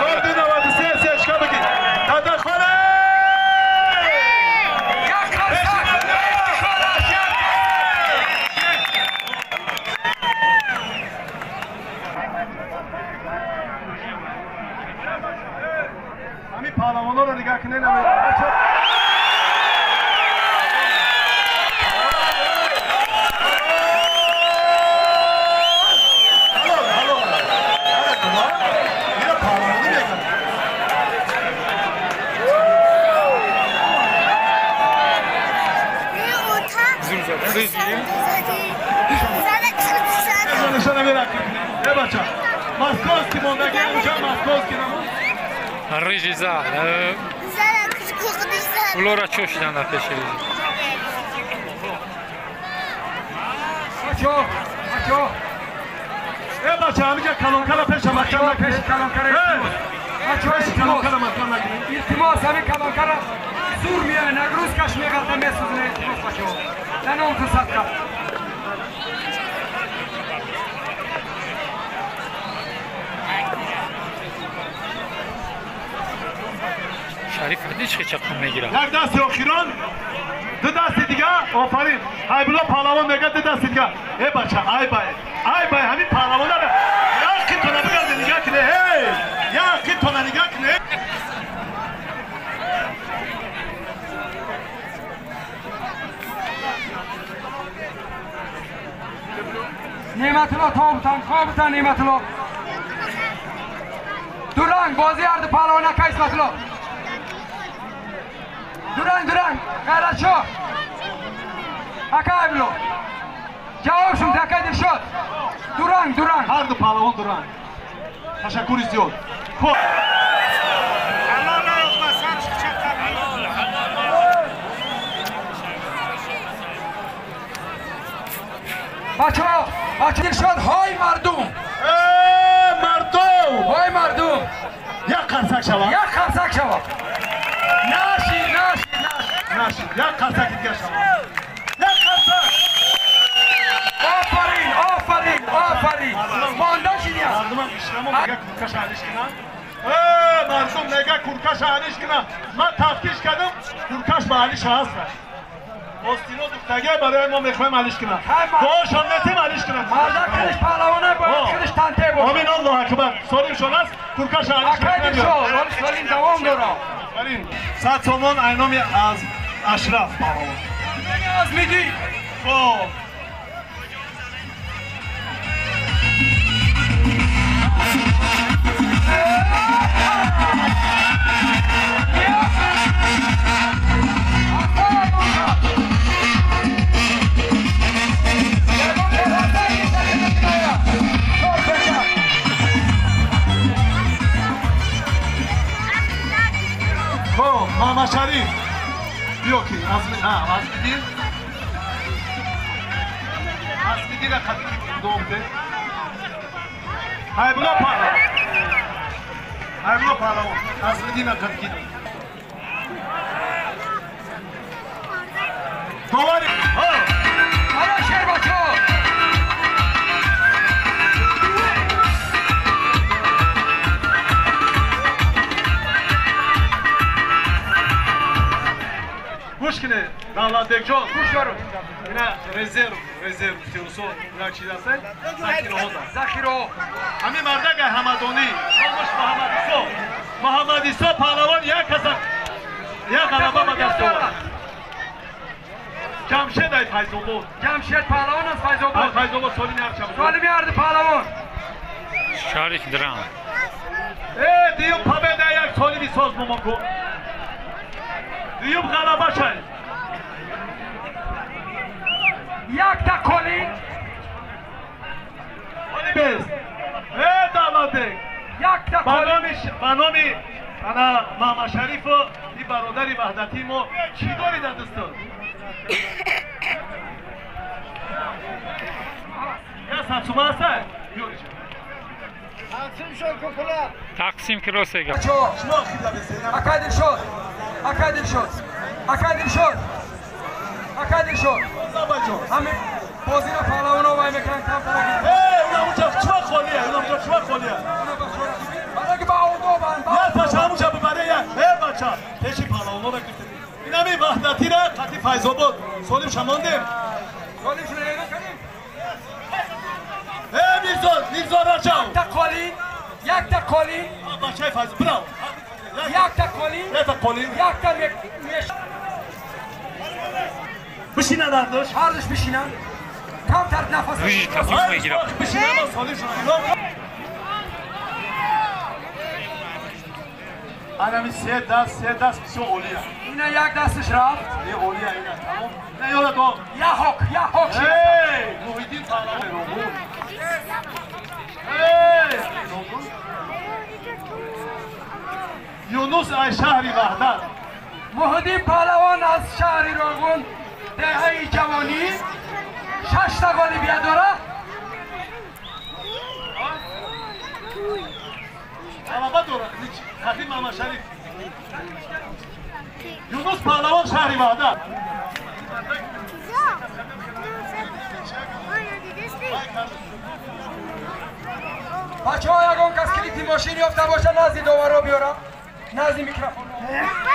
0293 сечка бигир. Дадахона! Як қарсак! Ифтихораш, як қарсак! Ҳамин паҳлавонҳоро нигоҳ кунед. Рижиза. Улора чо шидан дар пеши рижи? Бачо, бачо. Э бача, ҳамиҷа калонкара пеша маҳкам накунед. Пеши калонкара илтимос. Бачо, калонкара маҳкам накунед. Илтимос, ҳамин калонкара зур меояд, нагрузкаш меғалта, месӯзона, илтимос бачо. Данон фурсатка. Шариф ҳадиш хеча қун мегирад. Як дасти охирон, ду дасти дига, офарин. Ҳайбулло паҳлавон мегӯяд ду дасти дига. Э бача, ай бай, ай бай, ҳамин паҳлавонара як қитона бигарде нигоҳ куне, ҳей! Як қитона нигоҳ куне. Неъматулло тобутан, тобутан Неъматулло. Дуранг бозӣ ҳарду паҳлавон ака Исматулло. Дуранг, дуранг, Ғайратшоҳ. Ака Айбулло. Ҷавоб шуд, ака Дилшод. Дуранг, дуранг. Ҳарду паҳлавон дуранг. Ташаккури зиёд. Хуб. Бачаҳо, бача Дилшод, ҳой мардум. Э, мардум! Ҳой мардум! Як қарсак шавад. Як қарсак шавад. Наши, наши, наши. Наши. Як қарсак дига шавад. Як қарсак. Офарин, офарин, офарин. Монда шидия. Мардумам ишламо мега куркаша алиш кунам. Э, мардум мега куркаша алиш кунам. Ман тафтиш кардам, куркаш ба алиш ҳаст. Остино духтага барои мо мехоҳем алиш кунам. Дуошон метем алиш кунам. Мардак худаш паҳлавона бояд худаш танте бошад. Амин, Аллоҳу акбар. Солимшон аст, куркаша алиш кунам. Акай Дилшод, ҳоли солим давом дорад. Офарин. 100 сомон айноми аз Ашраф паҳлавон. Аз миди. Хуб. خب محمد شریف بیا که از از میدین از میدین خطی دوم ده حیبلا پهلوان حیبلا پهلوان از میدین خطی دوباره ها حالا شیر بچه. Гӯш кунед, Давлатбекҷон, гӯш дорум. Ина резерв, резерв сиёсо, ина чиз аст? Захираҳо. Захираҳо. Ҳамин мардак Ҳамадонӣ, номаш Муҳаммад Исо. Муҳаммад Исо паҳлавон як каса як ғалаба ба даст овард. Ҷамшед ай Файзобод. Ҷамшед паҳлавон аз Файзобод. Аз Файзобод солими ҳарча. Солими ҳарду паҳлавон. Шарик драм. Э, диюм победа як солими соз момон ку. Дуюм ғалаба шай. Якта қолин. Қолин бест. Э, Давлатбек. Якта қолин. Ба номи ана Мама Шарифу и бародари ваҳдатии мо чӣ дорӣ дар дастот? Я садсума ҳаста? Биёриш. Тақсим ки рост эгап. Шумо хида бесед. Акай Дилшод. Акай Дилшод. Акай Дилшод. Акай Дилшод. Ҳамин бозиро паҳлавонҳо вай мекунанд камтарак. Э, унам унҷа чима холия, унам унҷа чима холия. Барои ки ба одоб Файзобод солим шамондем. Солим шуна кардем. Э Мирзо, Мирзо Раҷаб. Якта қолин, якта қолин. Бачаи Файз, браво. Якта қолин. Якта қолин. Якта меш. Бишинанд ҳардуш. Ҳардуш бишинанд. Камтар нафас. Рӯжи тафиш мегирад. Бишинанд, солим шуна. Анами се даст бисёр олия. Ина як дасташ рафт. Е олия ина, тамом. На ёра до. Я хок, я хок. Эй, Муҳиддин паҳлавон Роғун. Эй, Роғун. Юнус аз шаҳри Ваҳдат. Муҳиддин паҳлавон аз шаҳри Роғун, деҳаи ҷавонӣ, шашта ғолибият дорад. Ғалаба дорад. Хатиб Мамадшариф. Юнус паҳлавон шаҳри Ваҳдат. Бачаҳо, ягон кас килити мошин ёфта боша, назди доваро биёра, назди микрофон.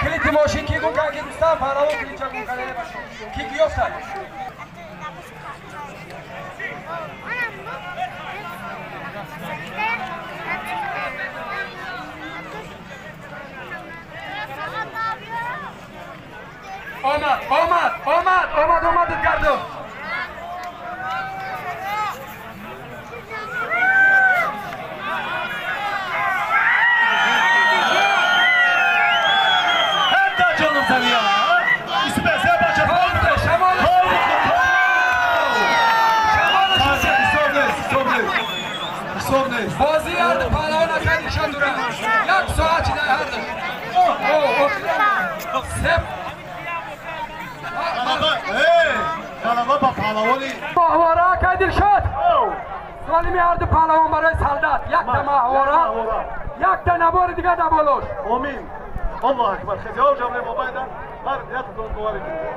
Килити мошин ки гум кард, ки Рустам паҳлавон килитча гум карда, бачаҳо. Ки ёфта? Омад, омад, омад, омад, омадат гардум. Ҳатта ҷонум сания. Испе, се бача. Шамол. Ҳисоб нест, ҳисоб нест. Ҳисоб нест. Бозии ҳарду паҳлавон акай нишон дорад. Як соат шуда ҳарду. О, о, се. Ғалаба ба паҳлавони маҳвора акай Дилшод. Солими ҳарду паҳлавон барои солдат. Якта маҳвора, якта набори дига дар болош. Омин. Аллоҳу акбар. Хезиҳо ҷамле мобайдан бар ятон боварӣ кунед.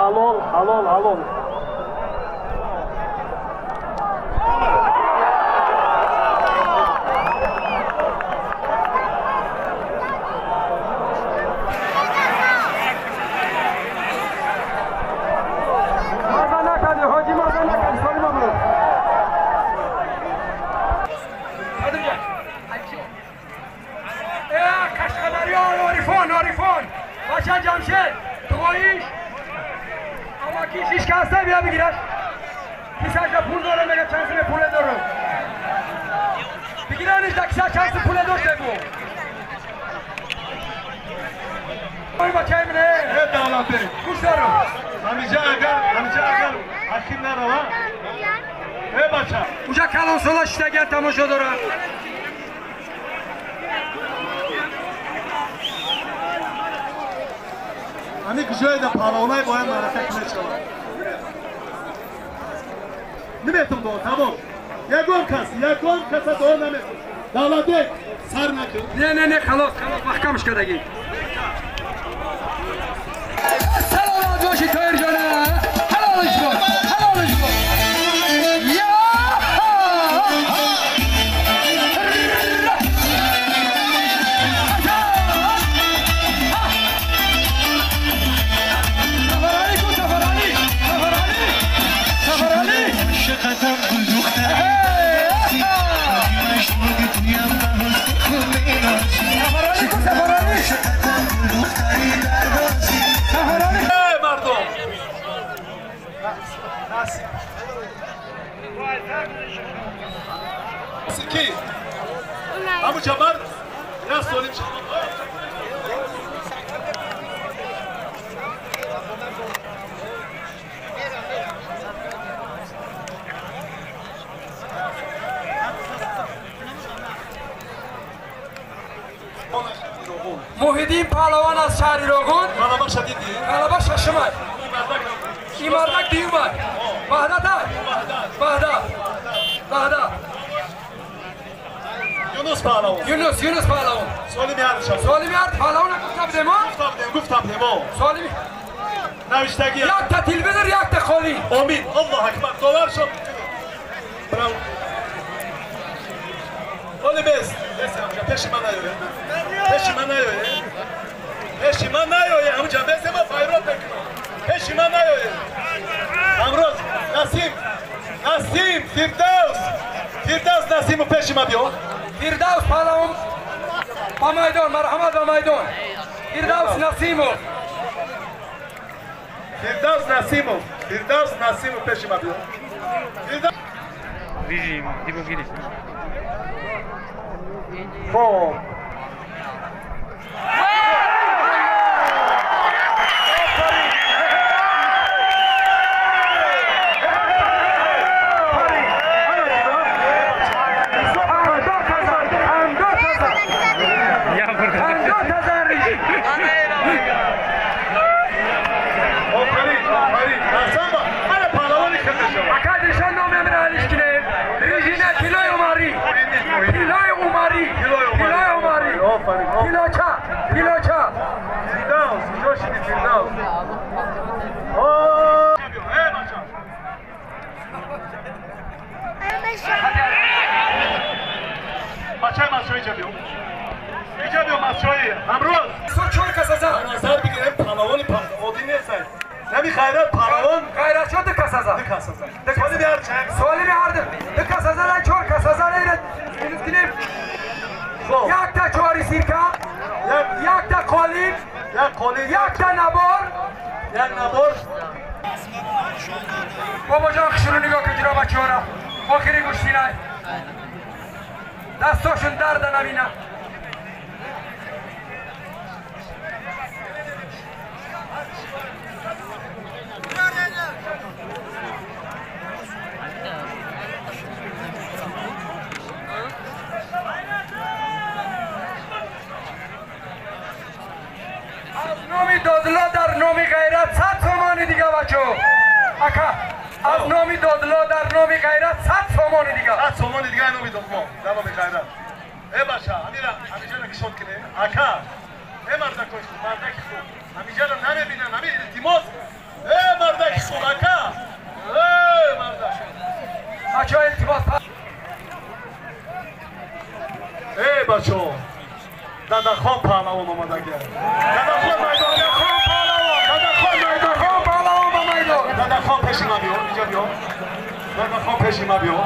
Halol, halol, halol. Маза накарди, ҳоҷӣ, маза накарди, солим обрӯ. Э, Қашқадариён, Орифон, Орифон. Бача Ҷамшед, дуоиш. Кишиш каста бия бигираш. Кисаша пул дорам, мега чанд суме пуле дорам. Бигираниш да киса чанд сум пуле дошт бегу. Ой бачаи мине. Э давлате. Гӯш дорам. Ҳамиҷа агар, ҳамиҷа агар ҳаким нарава. Э бача. Уҷа калонсола шиштагиан тамошо доранд. Ҳамин куҷое да паҳлавонай бояд маърака кунед шавад. Наметум дуо, тамом. Ягон кас, ягон каса дуо наметум. Давлатбек, сар накун. Не, не, не, халос, халос, маҳкамш кардагӣ. Саломат бошӣ, Тоҳирҷона. Ҳалолиш бош, ҳалолиш бош. Я! Мардум. Ки? Ҳамуча бар як солим шавад. Муҳиддин паҳлавон аз шаҳри Роғун. Ғалаба шадидӣ. Ғалаба шашумай. Ин мардак дуюмай. Ваҳдат, ваҳдат, ваҳдат. Юнус Юнус паҳлавон. Юнус, Юнус паҳлавон. Солими ҳардушам. Солими ҳард паҳлавона гуфта будем, а? Гуфта будем, гуфта будем, о. Солими навиштагӣ. Якта телевизор, якта қолӣ. Омин. Аллоҳ акбар. Довар шуд. Браво. Оли бес. Бес ҳамҷа пеши ман наёе. Пеши ман наёе. Пеши ман наёе. Ҳамҷа бес ма файрот мекунам. Пеши ман наёе. Амроз Насим. Насим Фирдавс. Фирдавс Насиму пеши ма биё. Фирдавс паҳлавон ба майдон, марҳамат ба майдон. Фирдавс Насимов. Фирдавс Насимов. Фирдавс Насимов пеши ма биё. Фирдавс Режим, дибо гирифт. Хоб. Якта набор, як набор. Бобоҷон хушрӯ нигоҳ кун ҷиро бачаҳоро. Охири гӯштинай. Дастошон дарда набина. Номи Додла дар номи ғайрат 100 сомони дига бачо. Ака, аз номи Додла дар номи ғайрат 100 сомони дига. 100 сомони дига номи Додла дар номи ғайрат. Э бача, ҳамира ҳамиҷаро кишод кунем. Ака, э мардакои хуб, мардаки хуб. Ҳамиҷаро намебинам, ҳами илтимос. Э мардаки хуб, ака. Э мардак. Бачо илтимос. Э бачо. Дадахон паҳлавон омадагия. Дадахон майдон, Дадахон паҳлавон, Дадахон майдон, Дадахон паҳлавон ба майдон. Дадахон пеши ма биё, инҷа биё. Дадахон пеши ма биё.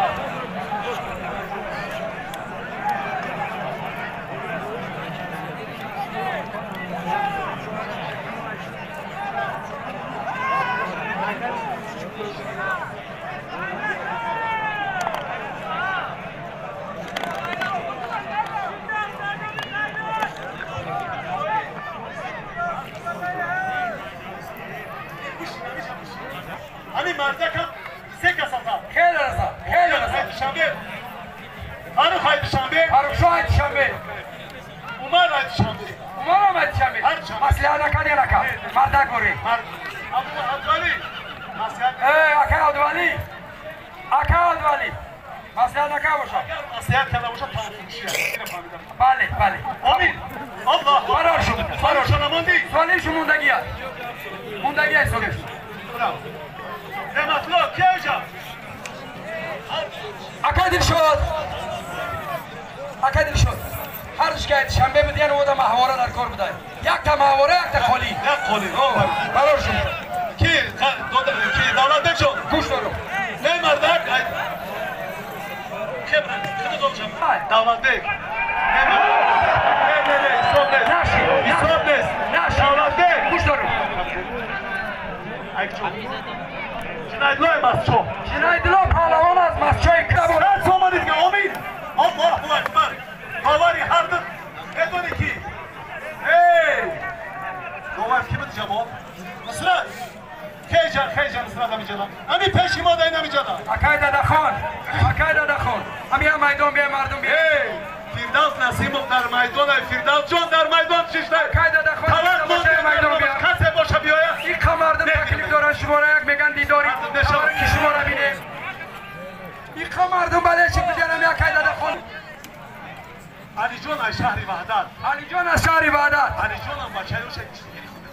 Алиҷон аз шаҳри Ваҳдат. Алиҷон аз шаҳри Ваҳдат. Алиҷонам бачаёша гӯштигири хуб.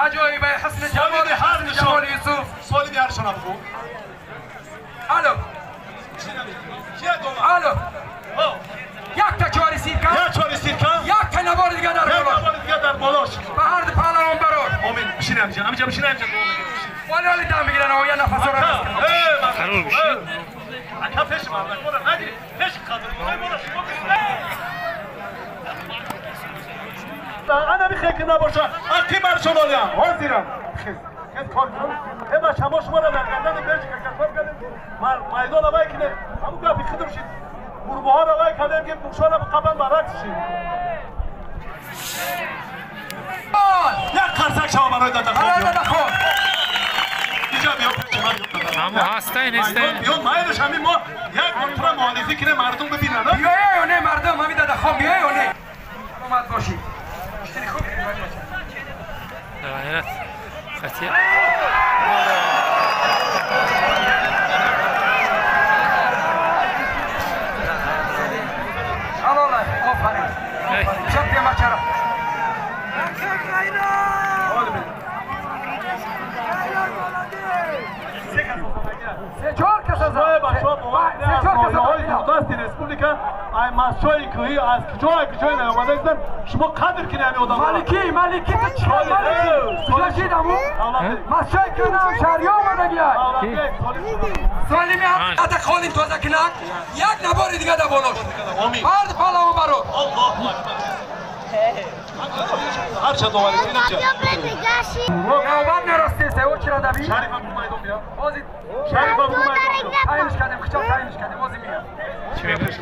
Аҷоиб ҳусни ҷамол ҳар ҷамол Юсуф. Солими ҳаршона бигӯ. Алло. Алло. Якта чори сирка. Як чори сирка. Якта навори дига дар болош. Як навори дига дар болош. Ба ҳар ду паҳлавон барор. Омин. Бишин ҳамҷа. Ҳамҷа бишин ҳамҷа. Вали вали дам бигиран оя нафасора. Қарор бишин. Ака пеш мардакора нагири. Пеш қадрдонай мора шумо бишин. Ана бихе ки набоша. Ақи баршон олям. Ҳозирам. Хез. Хез кор кун. Э ба шамо шуморо дар гардани бежика кашф кардем. Майдона вай кине. Ҳамун гапи худум шид. Гурбаҳоро вай кардем ки мушона қабан баракс шид. Як қарсак шава барои Дадахон. Барои Дадахон. Иҷа биё пеши ман. Ҳамо ҳастай нестай. Биё майлаш ҳамин мо як бор тура муаллифӣ кине мардум бибинанд. Биёе ё не мардум ҳамин Дадахон биёе ё не. Саломат бошӣ. Муштари хуб дар ҳайрат хати республика ай масчои кӯҳӣ аз куҷое куҷое наомада истанд шумо қадр кунед ҳамин одамро. Малики, малики ту чӣ малики? Куҷо шидаму? Масчои кӯҳ нам шаҳрӣ омадагиай. Солими ата холим тоза кинак як набори дига да болош. Ҳар ду паҳлавон барор. Аллоҳу акбар. Ҳарча доварӣ инҷа. Навбат нарасте, о чира дави? Шарифа бу майдон бия. Ози Шарифа бу майдон бия. Таиниш кардем, хичоб таиниш кардем, ози мия. Чӣ мегӯяд?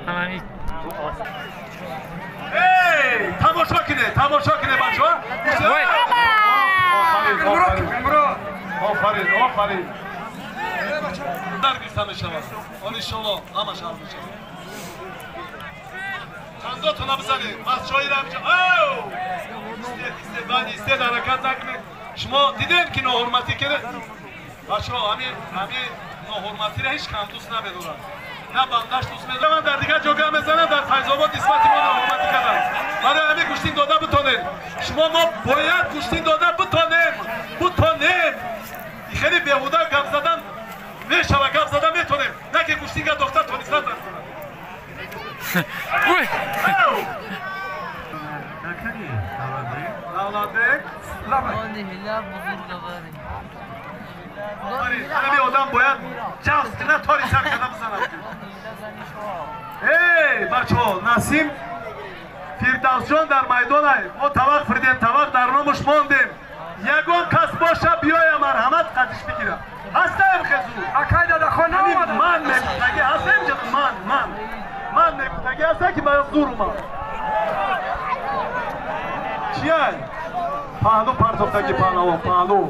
Ҳамами Эй, тамошо кунед, тамошо кунед бачаҳо. Вой! Офарин, офарин. Дар гирифта мешавад. Он иншолло ҳамаш ҳал мешавад. Қандотона бизанед, масчоиро ҳаминҷо. Ау! Истед, истед, баъд истед, ҳаракат накунед. Шумо дидем ки ноҳурматӣ кардед. Бачаҳо, ҳамин ноҳурматиро ҳеҷ кам дӯст намедорад. На бандаш дӯст медорад. Ман дар дигар ҷо гап мезанам, дар Файзобод нисбати мо ноҳурматӣ карданд. Барои ҳамин гӯштин дода битонем. Шумо мо бояд гӯштин дода битонем. Битонем. Хеле беҳуда гап задан мешава, гап задан метонем. На ки гӯштинга дохта тониста дар кунад. Вой! Давлатбек. Ҳамин одам бояд ҷавз кунад, тори сар карда бизанад. Эй, бачаҳо, Насим Фирдавсҷон дар майдонай. Мо тавақ фирдем, тавақ дар номуш мондем. Ягон кас боша биёя марҳамат қатиш бигирад. Ҳастаем хезу. Акай Дадахон наомада. Ман мегуфтагӣ ҳастаем ҷа ман. Ман мегуфтагӣ ҳастам ки ба зур омад. Чияй? Паҳлу партофтагӣ паҳлавон, паҳлу.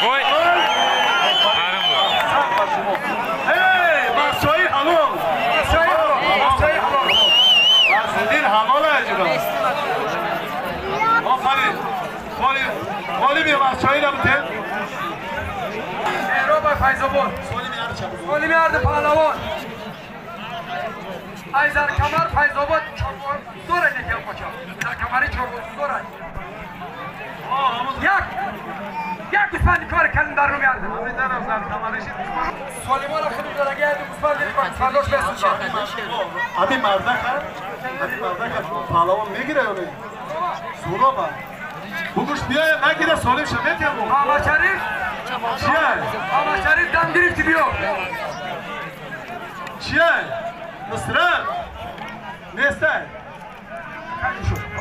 Вой! Ҳаром буд. Эй, масчои ҳалол. Масчои ҳалол, масчои ҳалол. Фазлиддин ҳалол аҷиба. Офарин. Ғолиб, ғолиби масчоиро битед. Меҳроб Файзобод. Солими ҳарча буд. Солими ҳарду паҳлавон. Ай Заркамар Файзобод чорбор дорад некиам қоча. Заркамари чорбор дорад. Як як гӯсфанди кори калин дар рӯ меарда. Ҳамин Заркамариши Солимона худум додаги ҳарду гӯсфанд гӯсфандош месӯзад. Ҳамин мардака, ҳамин мардака паҳлавон мегира ё не? Суроба. Бугӯш биёя нагира солим ша метиҳам. Муҳаммад Шариф Чия? Муҳаммад Шариф дам гирифти биё. Чия? Нусрат нестай.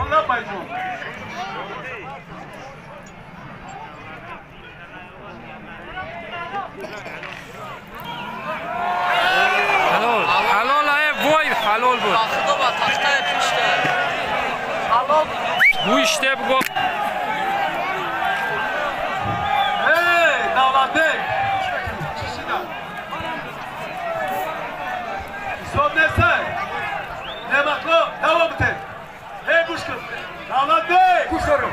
Он лабайҷон. Ҳалол, ҳалол ай вой ҳалол буд. Гӯште буго. Эй, Давлатбек. Чӣ шида? Ҳисоб нестай. Неъматло, давом битед. Гӯш кун. Давлатбек! Гӯш дорам.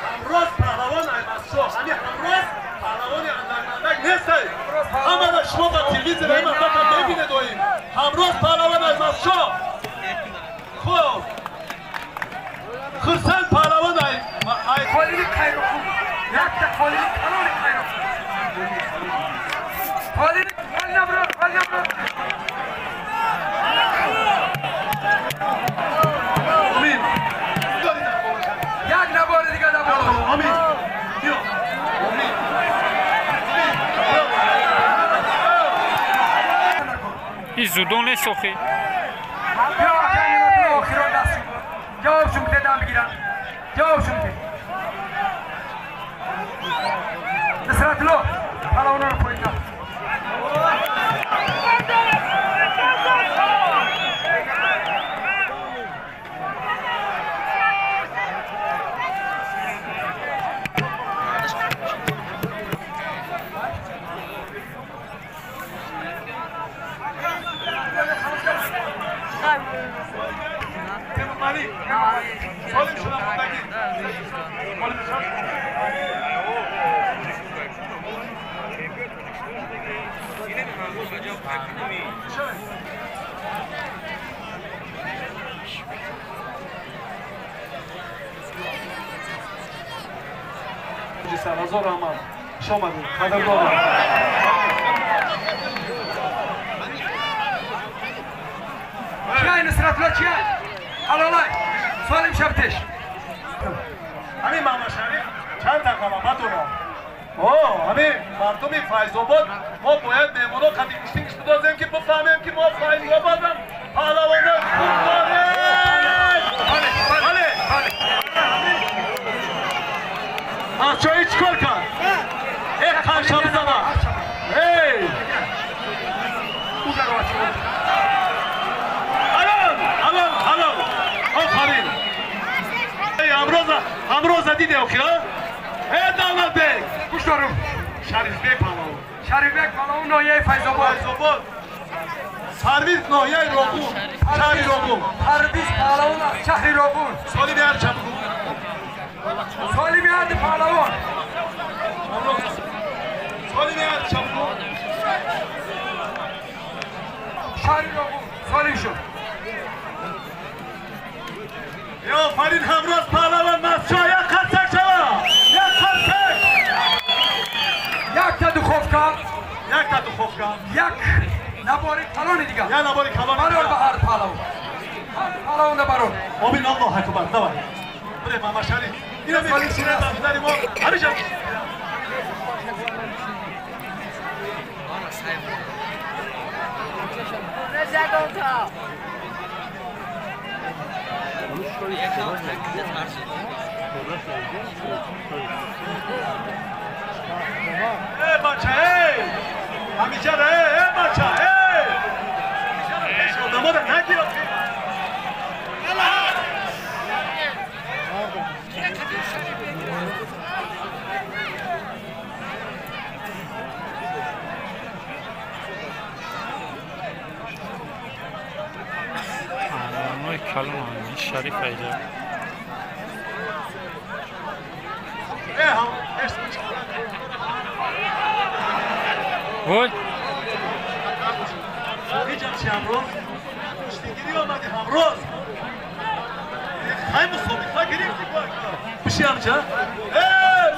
Ҳамроз паҳлавон Аймазшоҳ. Ҳамин ҳамроз паҳлавони андак-андак нестай. Ҳамада шумо ба телевизор аймаздака мебинед оим. Ҳамроз паҳлавон Аймазшоҳ. Хуб. Хурсанд паҳлавон ай Қолини Қайроқум. Якта қолини калони Қайроқум. Қолини қолина бирор, қолина бирор. Амин. Як набори дига дар боло. Амин. Биё. Амин. Ин зудо нест охи. Биё акай Неъматулло охирон даст. Ҷавобшон бите дам бигирам. Ҷавобшон бите. Нусратулло палавонро поин кар. Солим шуда мондагӣ. Солим шуда. Саразор Раҳмат. Хуш омадед. Қадрдонам. Чиай Нусратулло чиай? Ҳалолай. Солим шабтеш. Ҳамин Маҳмадшариф чанд дақиқа дорад? О, ҳамин мардуми Файзобод мо бояд меҳмоно қади гӯштингиш бидозем ки бифаҳмем ки мо Файзободам паҳлавонои хуб дорем. Бале. Бачаҳо чӣ кор кард? Э, қарша бизана. Эй! Алон, алон, алон. Офарин. Эй, Амроза, Амроза диде охир, а? Эй, Давлатбек! Гӯш дорам. Шарифбек паҳлавон. Шарифбек паҳлавон ноҳияи Файзобод. Файзобод. Парвиз ноҳияи Роғун. Шаҳри Роғун. Парвиз паҳлавон аз шаҳри Роғун. Солими ҳарча бигӯ. Солими ҳарди паҳлавон. Солими ҳарча бигӯ. Шаҳри Роғун. Солим шуд. Офарин ҳамроз паҳлавон Мазшоҳ як қарсак шава. Як қарсак. Якта духовка. Якта духовка. Як набори калони дигар. Як набори калони дигар. Барор ба ҳар паҳлавон. Ҳар паҳлавонда барор. Обин Аллоҳ акбар. Давай. Бире Маҳмадшариф. Ина мекушинад бародари мо. Ҳамеша. Эй, бача, эй! Ҳамиҷара, эй, эй, бача, эй! Пеш одаморо нагир. Паҳлавонои калон Шариф айҷа. Вой! Ҳеҷам чи ҳамроз? Гӯштигирӣ омадӣ ҳамроз? Хай мусобиқа гирифтӣ биши ҳамҷа? Э,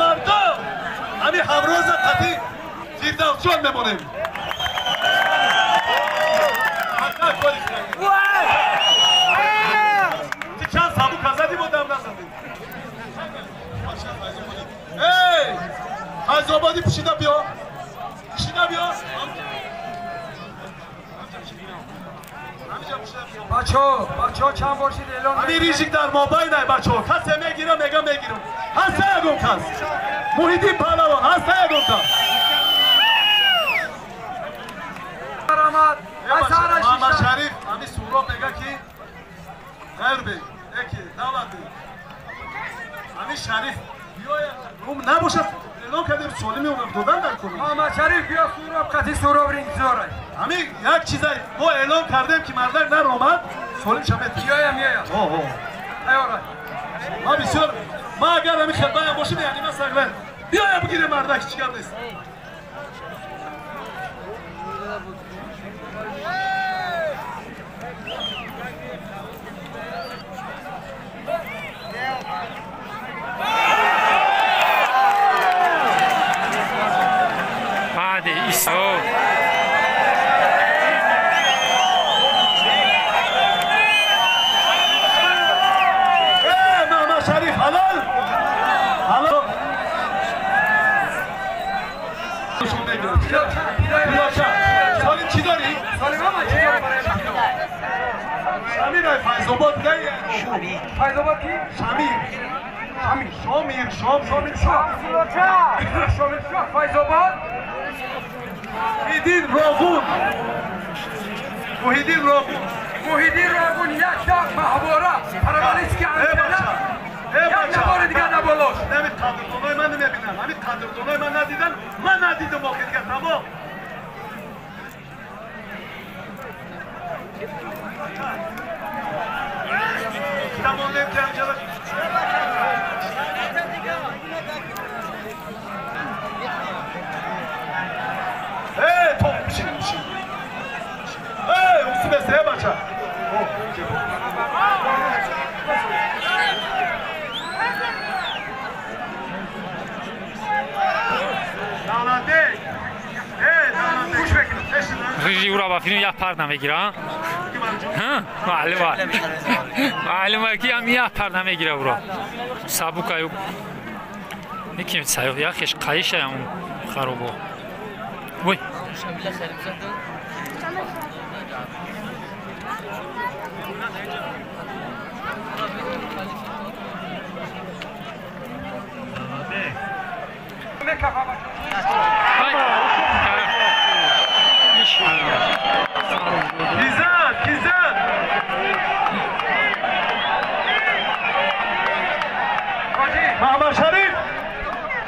мардум! Ҳамин ҳамроза қатӣ Фирдавсҷон мемонем. Ти чанд сабука задӣ бо дам назадӣ? Эй! Файзободӣ пӯшида биё. Пӯшида биё. Бачаҳо, бачаҳо чанд бор шид эълон. Ҳамин рижик дар мобайн ай бачаҳо. Касе мегирам, мегам мегирам. Ҳаста ягон кас. Муҳиддин паҳлавон, ҳаста ягон кас. Раҳмат. Маҳмад Шариф ҳамин Суроб мега ки Ғайрбек, эки Давлатбек. Ҳамин Шариф биёяд, рум набошад, эълон кардем солими додан дар кунем. Маҳмад Шариф биё Суроб қати Суроб рингзорай. Ҳамин як чизай мо эълон кардем ки мардак наромад, солим шамед. Биёям, биёям. О, о. Тайёр. Ма бисёр, ма агар ҳамин хелбаям бошам, яъне ма саглан. Биёя бигире мардак, ҳеч гап нест. Баъди исо Шариф ҳалол ҳалол Салим чӣ дорӣ? Салим ҳама чӣ дорӣ барои Шамир ай Файзобод не? Файзобод ки? Шамир. Шамир, Шомир, Шом, Шомир Шоҳ. Шомир Шоҳ Файзобод. Муҳиддин Роғун. Муҳиддин Роғун. Муҳиддин Роғун як та маҳвора паравалиски антена. Як набори дигар наболош. Ҳамин қадрдонои ман намебинам. Ҳамин қадрдонои ман надидан, ман надидам охир дигар тамом. Тамом ҷамҷала. Эй, топ бишин, бишин. Эй, усу бес, эй бача. Рижи ура ба филм як пар намегира, а? Маълума. Маълума ки ҳам як пар намегира ура. Сабукаю. Никим саю, яхеш қайша ам харобо. Вой. Güzel, güzel. Mehmet Şerif.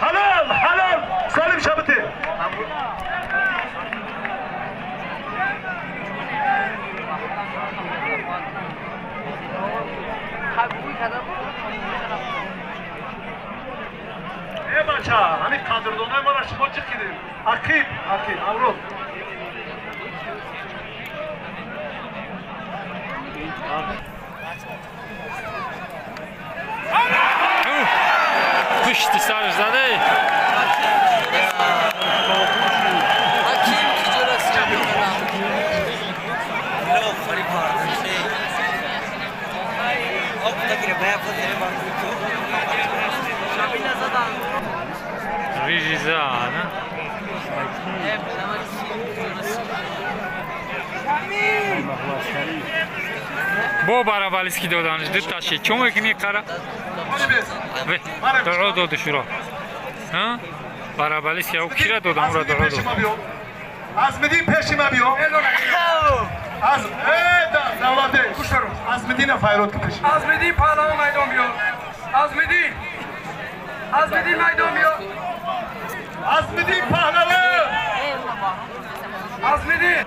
Halal, halal. Salim Şabiti. Ey bacha, hani qadrdonay mara шумо чӣ кидем? Ақиб, ақиб, аврод. Пушти сарш заде. Рижиза, да? Бо барабалиски доданш ду таши. Чо мекунӣ қара? Дуо доду шуро. Ҳа? Барабалиски ав кира додам ура дуо дод. Азмидин пеши ма биё. Аз давлате. Азмидина файрод ки пеши. Азмидин паҳлавон майдон биё. Азмидин. Азмидин майдон биё. Азмидин паҳлавон. Азмидин.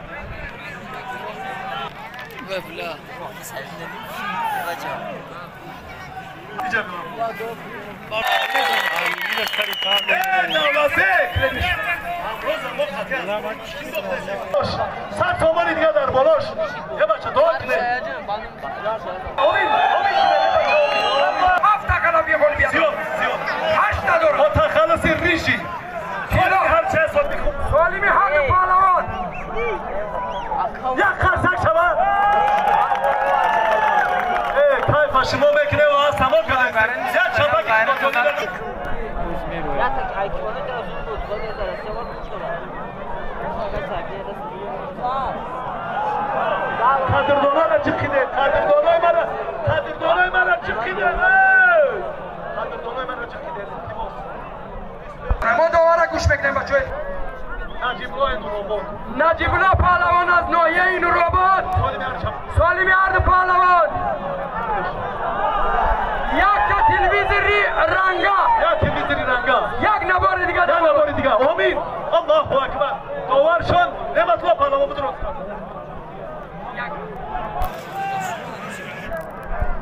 Сад сомони дига дар болош. Е бача, дуо кунед. Ҳафт тақала биёбон биё. Зиёд, зиёд. Ҳашт надорам. Бо тахаллуси риши. Ҳар чанд сол бихуб. Солими ҳаққи паҳлавон. Як қарсак шавад. Э, кайфа шумо мекунед ва аз тамом кардед. Як чапаки қадрдонара чиқиде, қадрдонои мара, қадрдонои мара чиқиде. Қадрдонои мара чиқиде. Илтимос. Мо довара гӯш мекунем бачаҳо. Наҷибуллои Нуробод. Наҷибулло паҳлавон аз ноҳияи Нуробод. Солими ҳарду паҳлавон. Якта телевизори ранга. Як телевизори ранга. Як набори дига. Як набори дига. Омин. Аллоҳу акбар. Доваршон Неъматулло паҳлавон будуруст.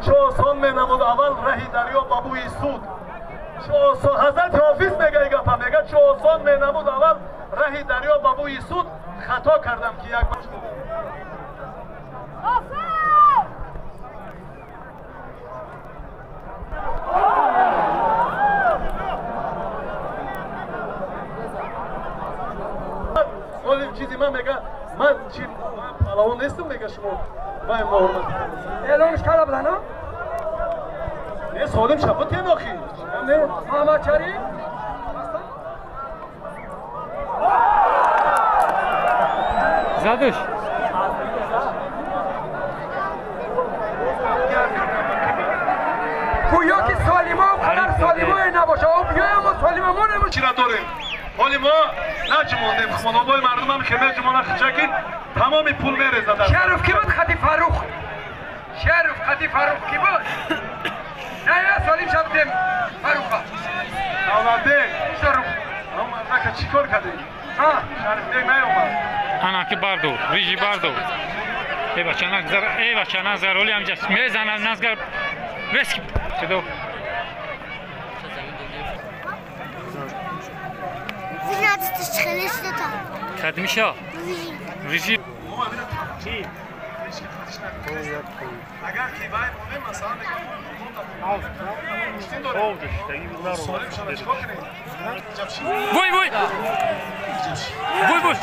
Чо осон менамуд аввал раҳи дарё ба бӯи суд. Ҳазрати Ҳофиз мега гапа, мега чӣ осон менамуд аввал раҳи дарё ба бӯи суд, хато кардам ки як чизи ман мега, ман чи палавон нестам, мега шумо вай мо ҳурмат эълонш карда будан, а? Не, солим шабутем охи. Не, Муҳаммад Шариф задаш. Гӯё ки солимо қадар солимое набоша, биёям солимамо набоша. Чира дорем? Ҳоли мо наҷумондем, хонобои мардумам хеле ҷумона хичаки тамоми пул мерезад. Шаруф ки буд хати Фарух? Шаруф хати Фарух ки буд? Не, я солим шабдем Фаруха. Давлатбек. Шаруф. Ам мардака чӣ кор кардӣ? Ҳа, Шарифбек наёмад. Ана ки бардор, рижи бардор. Эй бача назар, эй бача назар, оли ҳамҷа мезанад назар. Бес кидо. Кадмиша. Рижи. Агар ки вай монем, масалан Вой вой! Вой вой!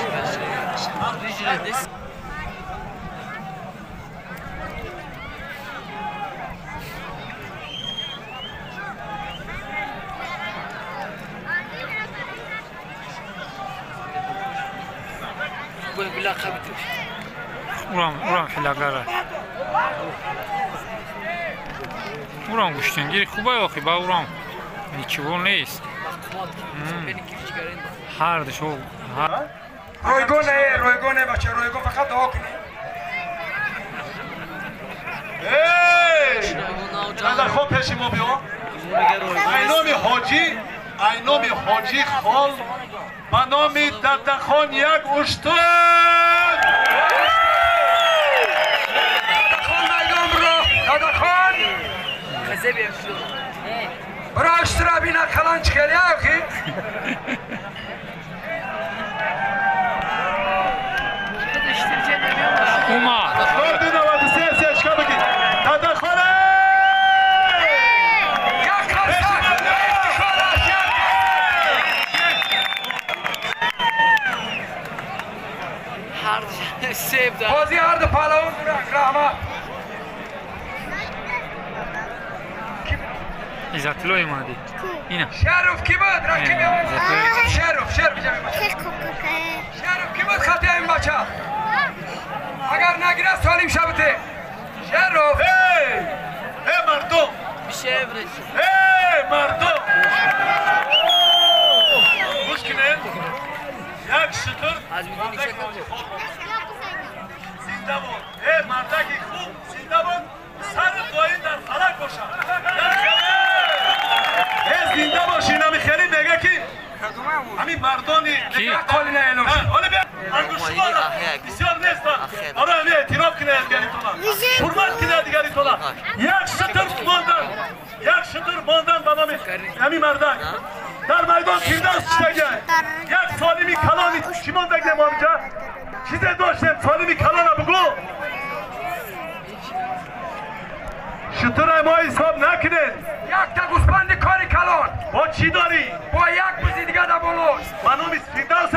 Урам, урам хилагара. Урам гӯштингири хубай охи, ба урам ничего нест. Ҳар душо ройгон е, ройгон е, бача, ройгон фақат дуо кунед. Эй! Дада хоб пеши мо биё. Ай номи ҳоҷӣ, ай номи ҳоҷӣ хол ба номи Дадахон як уштур. Дадахон майдон бро, Дадахон. Бро уштура бина калан чӣ хеле охи. Умар. 493 сечка бигир. Дадахон. Як қарсак. Ифтихораш як. Бозӣ ҳарду паҳлавон раҳмат. Иззатулло Имади. Ина. Шаруф ки буд? Рақиби Шаруф, Шаруф Шаруф ки буд хати ин бача? Агар нагирад солим шабте. Шаруф. Эй! Эй мардум! Эй мардум! Гӯш кунед. Як шутур зинда буд. Эй мардаки хуб зинда буд. Сари доим дар фалак бошад. Э зинда боши, инами хеле мега ки ҳамин мардони ангуштшумора бисёр нестанд. Ора ҳами эътироф кунед дигаритона, ҳурмат кунед дигаритона. Як шутур мондан, як шутур мондан ба номи ҳамин мардак. Дар майдон Фирдавс читагай. Як солими калони чӣ мондагем ҳамҷа? Чизе доштем солими калона бугӯ. Шутура мо ҳисоб накунед. Якта гӯсфанди кори калон. Бо чӣ дорӣ? Бо як бузи дига дар болош. Ба номи Фирдавс?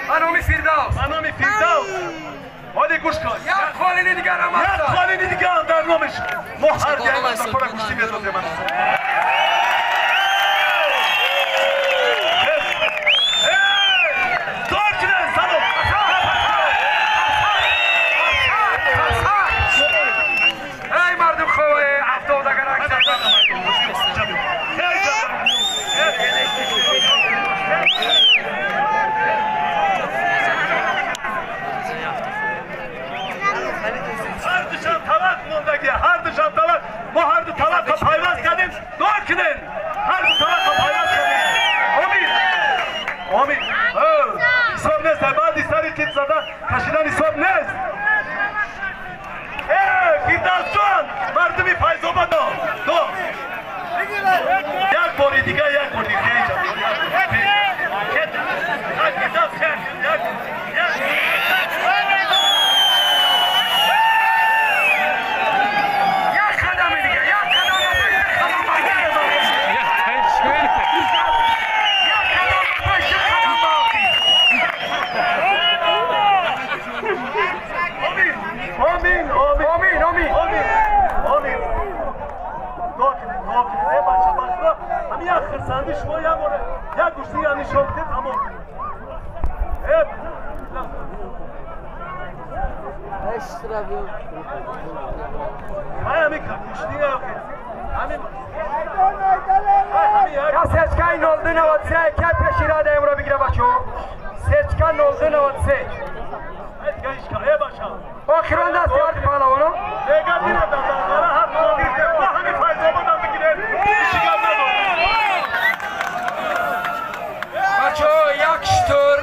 Ба номи Фирдавс. Ба номи Фирдавс. Ҳоли гӯш кун. Як қолини дигар ҳам аст. Як қолини дигар ҳам дар номиш. Мо ҳар ҷай мардакора гӯштӣ медодем. Эй мардум хове афтодагар аксар. Ҳар душан талақ мондаги, ҳар душан талақ. Мо ҳар ду талақро пайваст кардем. Дор кунед. Ҳар ду талақро пайваст кардем. Омин. Омин. Ҳисоб нест. Баъди сари тит зада кашидан ҳисоб нест. Э, Фирдавсҷон, мардуми Файзобад до. До. бори дига, як бор дига. Як қадами дига, як қадам, қадам ба як қадам пеши қадам ба охир. Омин, омин, омин, омин, омин, омин. Дуо кунед, э бача, бача, ҳамин як хирсанди шумо як бора як гӯшти я нишон бидед, тамом. Э, ай ҳамин гӯшти я ҳамин ай ҳамин як Я сечкаи 0293 кай пеши рада имро бигира, бачо. Сечка 0293. Ай дига ишка, э бача. Охирон дасти арди паҳлавоно. Мега бинадам дар ҳар ма ҳамин Файзободам бигиред, иши гап надорам. Бачо, як штур,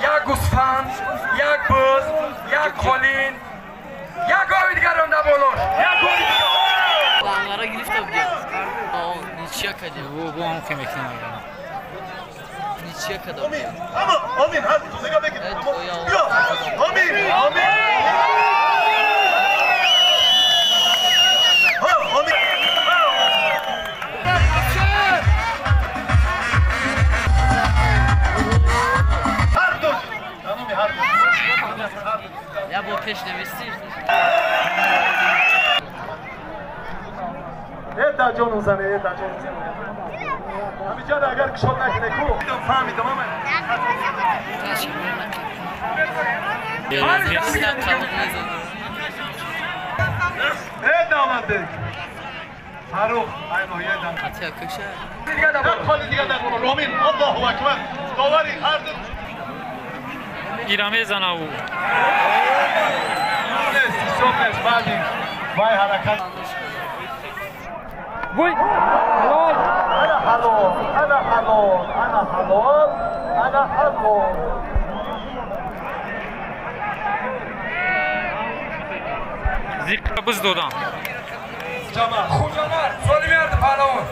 як гӯсфанд, як буз, як қолин, як гови дигарон дар болош. Як бори дига. Лангара гирифта будем. Ничья кадем. Бу ҳам ке мекунам. Ничья кадам. Омин, ама омин, ҳар ду мега бигир. Биё, омин, омин. Ҳа, омин. Ҳар ду. Тамоми ҳар ду. Я бо пеш нависти. Э даҷону зане, э даҷону зане. Ҳамиҷа агар кишод накуне ку. Фаҳмидам ама. Э давлатбек. Фарух, ай ноҳияи дан. Атя кӯша. Дига дар Як болош. холи дига дар боло. Ромин, Аллоҳу акбар. Довари ҳар ду. Ира мезана ӯ. Нест, ҳисоб нест. Баъди вай ҳаракат. Вой! Ҳалол! Ана ҳалол, ана ҳалол, ана ҳалол, ана ҳалол. Зиққа буз додам. Ҷамоа. Хуҷанар, Солими арди паҳлавон.